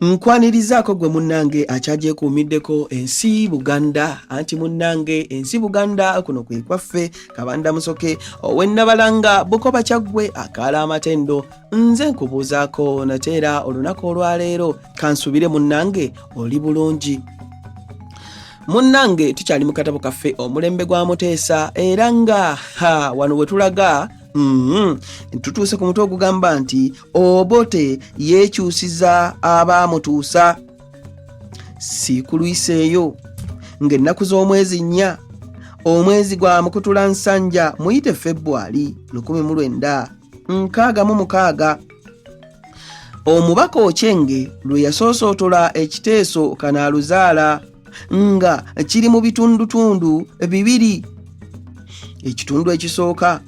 Nkwanirizaako gwe munnange akyagyekuumiddeko ensi Buganda, anti munnange ensi Buganda kuno kwe kwaffe. Kabanda Musoke ow'Ennabalanga Bukoba Kyaggwe akaala amatendo, nze nkubuuzaako nate era olunaku olwaleero kansubire munnange oli bulungi. Munnange tukyali mu katabo kaffe Omulembe gwa Muteesa, era nga ha wano we tulaga tutuuse ku mutwe ogugamba nti Obote yeekyusiza abaamutuusa. Siikulwiseeyo ng'ennaku z'omwezi 4 omwezi gwa Mukutula Nsanja muyite Febwali 1966, omubaka Okyenge lwe yasoosootola ekiteeso kanaaluzaala nga kiri mu bitundutundu bibiri. Ekitundu ekisooka,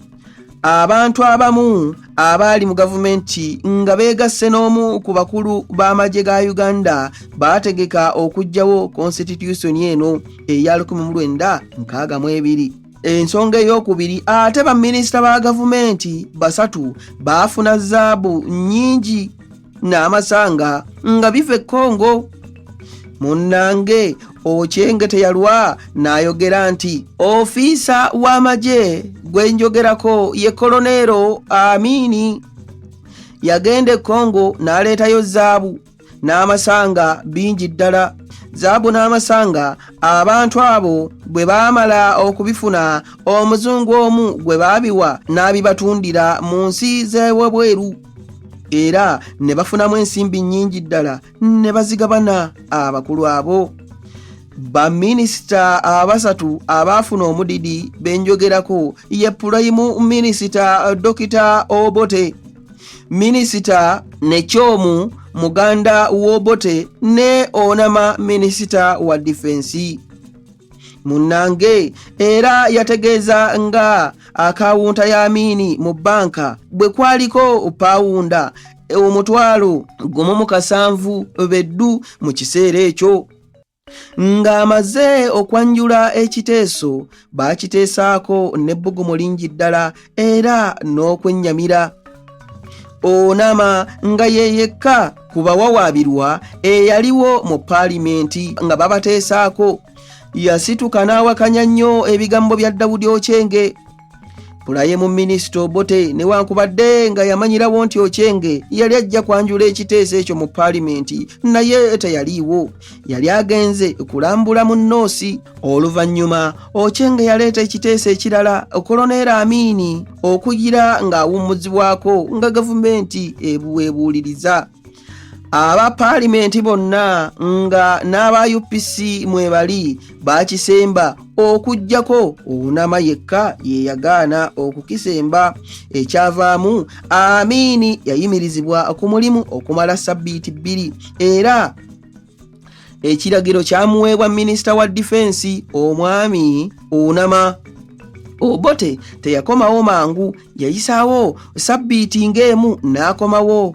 abantu abamu abaali mu gavumenti nga beegasse n'omu ku bakulu b'amagye ga Uganda baategeka okuggyawo konsitityusoni eno eya 1962. Ensonga ey'okubiri, ate baminisita ba gavumenti basatu baafuna zaabu nnyingi n'amasanga nga biva e Congo. Munnange Okyenge teyalwa n'ayogera nti ofiisa w'amagye gwe njogerako ye Koloneero Amiini, yagenda e Congo n'aleetayo zaabu n'amasanga bingi ddala. Zaabu n'amasanga abantu abo bwe baamala okubifuna, omuzungu omu gwe baabiwa n'abibatundira mu nsi z'ewabweru, era ne bafunamu ensimbi nnyingi ddala ne bazigabana abakulu abo. Baminisita abasatu abaafuna omudidi benjogerako ye pulayimu minisita Dokita Obote, minisita Nekyomu muganda w'Obote, ne Onama minisita wa difensi. Munnange era yategeeza nga akawunta ya Amiini mu bbanka bwe kwaliko pawunda 1,017 beddu mu kiseera ekyo. Ng'amaze okwanjula ekiteeso, baakiteesaako n'ebbugumu lingi ddala era n'okwennyamira. Onama nga ye yekka ku bawawaabirwa eyaliwo mu paalimenti nga babateesaako, yasituka n'awakanya nnyo ebigambo bya Dawudi Okyenge. Pulayemu minisita Obote, newankubadde nga yamanyirawo nti Okyenge yali ajja kwanjula ekiteeso ekyo mu paalimenti, naye teyaliiwo, yali agenze kulambula mu nnoosi. Oluvannyuma Okyenge yaleeta ekiteeso ekirala, Koloneero Amiini okugira ng'awummuzibwako nga gavumenti ebuweebuuliriza. Aba paalimenti bonna nga n'aba UPC mwebali baakisemba, okuggyako Onama yekka ye yagaana okukisemba. Ekyavaamu, Amiini yayimirizibwa ku mulimu okumala sabbiiti 2, era ekiragiro kyamuweebwa minisita wa difensi omwami Onama. Obote teyakomawo mangu, yayisaawo sabbiiti ng'emu n'akomawo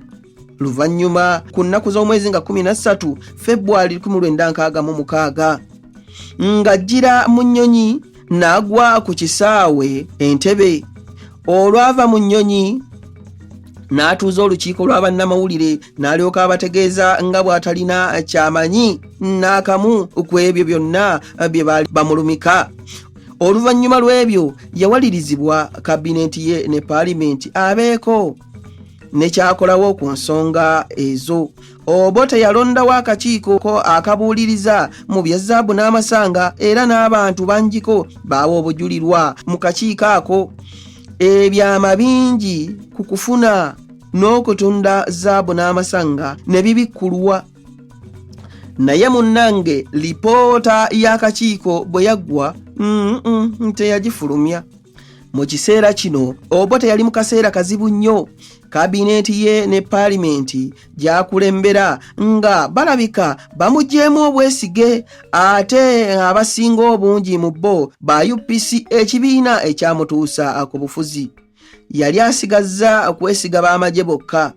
luvannyuma ku nnaku z'omwezi nga 13 Febwali 1966, ng'ajjira mu nnyonyi n'agwa ku kisaawe Entebe. Olwava mu nnyonyi n'atuuza olukiiko lwa bannamawulire n'alyoka abategeeza nga bw'atalina kyamanyi n'akamu ku ebyo byonna bye baali bamulumika. Oluvannyuma lw'ebyo yawalirizibwa kabinenti ye ne paalimenti abeeko ne kyakolawo ku nsonga ezo. Obote yalondawo akakiiko ko akabuuliriza mu bya zaabu n'amasanga, era n'abantu bangiko baawa obujulirwa mu kakiiko ako. Ebyama bingi ku kufuna n'okutunda zaabu n'amasanga ne bibikkulwa. Naye munnange lipoota y'akakiiko bwe yaggwa, teyagifulumya. Mu kiseera kino Obote yali mu kaseera kazibu nnyo. Kabineeti ye ne paalimenti gy'akulembera nga balabika bamuggyeemu obwesige, ate abasinga obungi mu bo ba UPC, ekibiina ekyamutuusa ku bufuzi. Yali asigazza kwesiga b'amagye bokka.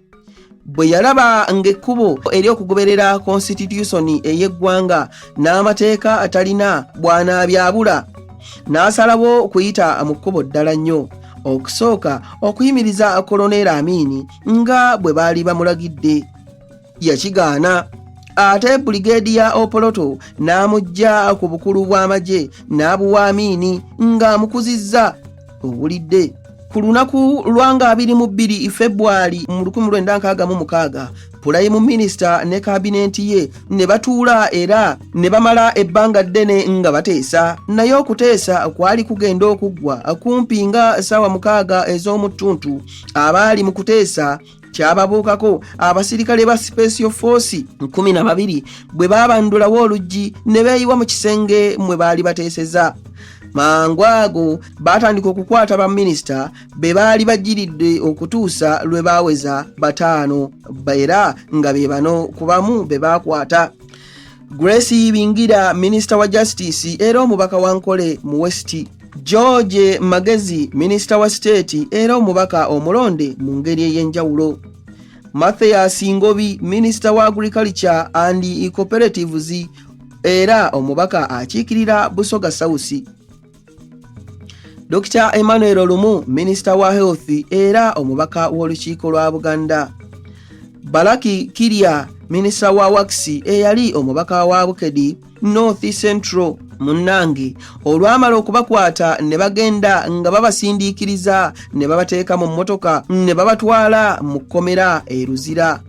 Bwe yalaba ng'ekkubo ery'okugoberera konsitityusoni ey'eggwanga n'amateeka atalina bw'anaabyabula, n'asalawo kuyita mu kkubo ddala nnyo, okusooka okuyimiriza Koloneero Amiini nga bwe baali bamulagidde. Yakigaana. Ate Buligeediya Opoloto n'amuggya ku bukulu bw'amagye n'abuwa Amiini ng'amukuzizza. Owulidde? Ku lunaku lwa nga 22 Febwali mu 1966, Pulayimu Minisita ne kabineeti ye ne batuula era ne bamala ebbanga ddene nga bateesa. Naye okuteesa kwali kugenda okuggwa kumpi nga ssaawa 6 ez'omu ttuntu, abaali mu kuteesa kyababuukako abasirikale ba Special Force 12 bwe baabandulawo oluggi ne beeyiwa mu kisenge mwe baali bateeseza. Mangu ago baatandika okukwata baminisita be baali bajiridde okutuusa lwe baaweza 5, era nga be bano ku bamu be baakwata: Grace Ibingira, minisita wa Justice era omubaka wa Nkole mu West; George Magezi, minisita wa siteeti era omubaka omulonde mu ngeri ey'enjawulo; Mathias Ngobi, minisita wa Agriculture and Cooperatives era omubaka akiikirira Busoga South; Dr Emmanuel Lumu, minisita wa Health era omubaka w'olukiiko lwa Buganda; Balaki Kirya, minisita wa Works eyali omubaka wa Bukedi North Central. Munnange, olwamala okubakwata ne bagenda nga babasindiikiriza ne babateeka mu mmotoka ne babatwala mu kkomera e Luzira.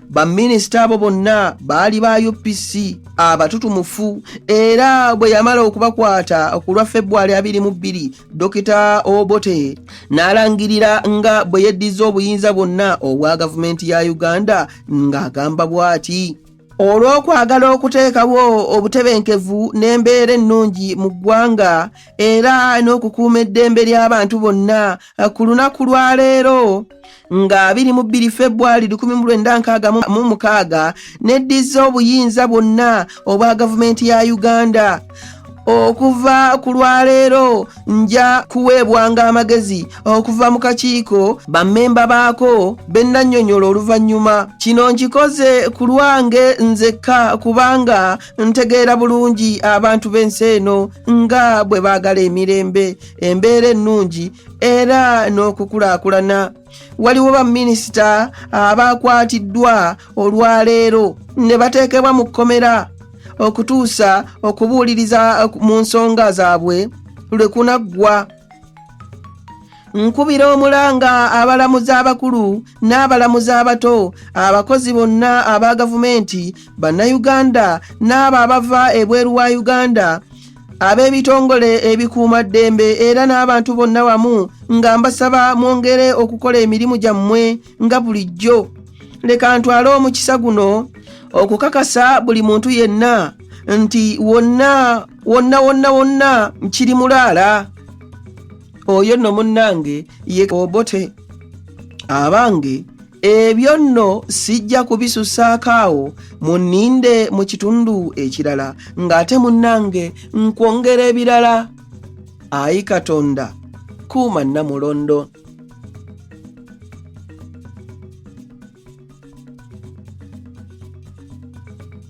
Baminisita abo bonna baali ba UPC abatutumufu. Era bwe yamala okubakwata ku lwa Febwali 22, Dokita Obote n'alangirira nga bwe yeddiza obuyinza bwonna obwa gavumenti ya Uganda ng'agamba bw'ati: "Olw'okwagala okuteekawo obutebenkevu n'embeera ennungi mu ggwanga era n'okukuuma eddembe ly'abantu bonna, ku lunaku lwa leero nga 22 Febwali 1966 neddiza obuyinza bwonna obwa gavumenti ya Uganda. Okuva ku lwaleero nja kuweebwanga amagezi okuva mu kakiiko bammemba baako be nnannyonnyola oluvannyuma. Kino nkikoze ku lwange nzekka kubanga ntegeera bulungi abantu b'ensi eno nga bwe baagala emirembe, embeera ennungi era n'okukulaakulana. Waliwo baminisita abakwatiddwa olwaleero ne bateekebwa mu kkomera okutuusa okubuuliriza mu nsonga zaabwe lwe kunaggwa. Nkubira omulanga abalamuzi abakulu n'abalamuzi abato, abakozi bonna aba gavumenti, Bannayuganda n'abo abava ebweru wa Uganda, ab'ebitongole ebikuumaddembe era n'abantu bonna wamu, nga mbasaba mwongere okukola emirimu gyammwe nga bulijjo. Leka ntwale omukisa guno okukakasa buli muntu yenna nti wonna wonna wonna wonna kiri mulaala." Oyo nno munnange ye Obote. Abange, ebyo nno sijja kubisusaako awo, munninde mu kitundu ekirala ng'ate munnange nkwongera ebirala. Ayi Katonda, kuuma Nnamulondo.